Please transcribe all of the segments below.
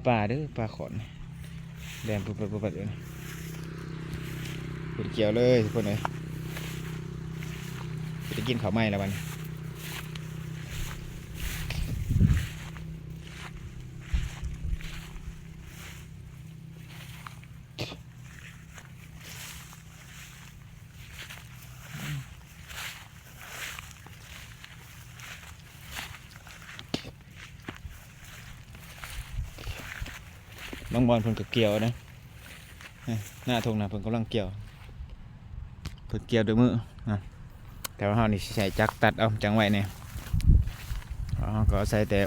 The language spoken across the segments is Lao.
ປາເດີ້ ປາຂອນ ແລ່ນປຸບປັບປຸບປັບຢູ່ນີ້ ບໍ່ໄດ້ກ່ຽວເລີຍທຸກຄົນເອີຍ. ຊິໄດ້ກິນເຂົ້າໃໝ່ແລ້ວບັດນີ້. ບາງບ່ອນເພິ່ນກໍກ່ຽວເດ້ ນາທົ່ງນາເພິ່ນກຳລັງກ່ຽວ ເພິ່ນກ່ຽວດ້ວຍມືນະ ແຕ່ວ່າເຮົານີ້ຊິໃຊ້ຈັກຕັດເອົາ ຈັ່ງໄວແດ່. ເຮົາກໍອາໄສແຕ່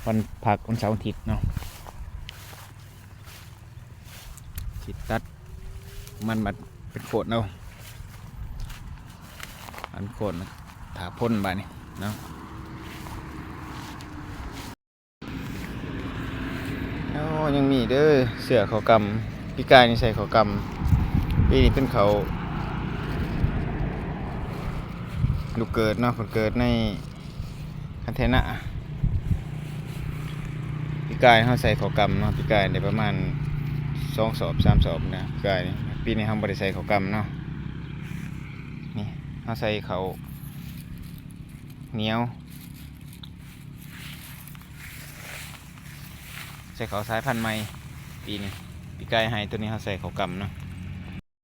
ວັນພັກ ວັນເສົາ ວັນອາທິດເນາະ ຊິຕັດມັນບັດເປັນໂຄນເອົາ ອັນໂຄນຖ້າພົ້ນບາດນີ້ເນາະ. ໂອ້ ຍັງມີເດີ້ ເສື້ອເຂົ້າກ່ຳ ປີກາຍນີ້ໃສ່ເຂົ້າກ່ຳ ປີນີ້ເປັນເຂົ້າລູກເກີດເນາະ ເພິ່ນເກີດໃນຄັນແທນາ. ປີກາຍເຮົາໃສ່ເຂົ້າກ່ຳເນາະ ປີກາຍໄດ້ປະມານສອງສອບສາມສອບນະ ປີກາຍນີ້ ປີນີ້ເຮົາບໍ່ໄດ້ໃສ່ເຂົ້າກ່ຳເນາະ ນີ້ເຮົາໃສ່ເຂົ້າໜຽວ ໃສ່ເຂົ້າສາຍພັນໃໝ່ປີນີ້ ປີກາຍໄຮ່ໂຕນີ້ເຮົາໃສ່ເຂົ້າກ່ຳເນາະ